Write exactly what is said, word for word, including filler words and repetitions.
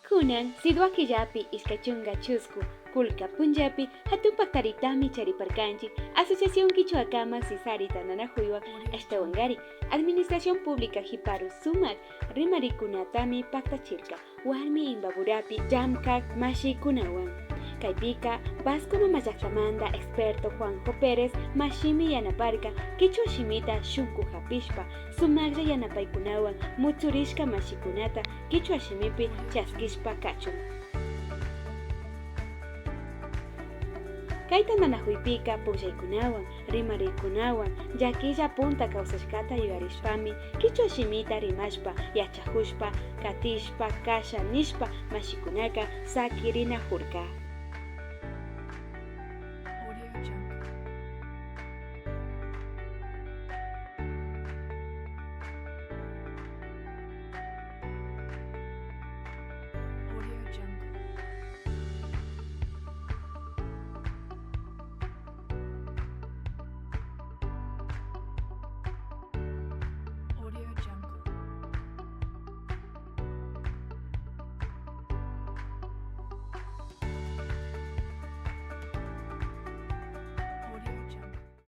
Kunan, siwa killapi iskay chunka chusku kulka punllapi hatun paktaritami chariparkanchik Asociación Kichwakama Sisari Tantanakuywan, ashtawankari Administración Pública hiparu sumak rimarikunatami paktachirka warmi Imbaburapi llamkak mashikunawan. Kaypika Vasco mamallaktamanta experto Juanjo Pérez mashimi yanaparka kichwa shimita shunku hapishpa, sumaklla yanapaykunawan mutsurishka mashikunata kichwa shimipi chaskishpa kachun. Kay tantanakuypika pukllaykunawan, rimarikunawan, llakilla punta kawsashkata yuyarishpami kichwa shimita rimashpa, yachakushpa, katishpa, kasha nishpa mashikunaka sakirinakurka.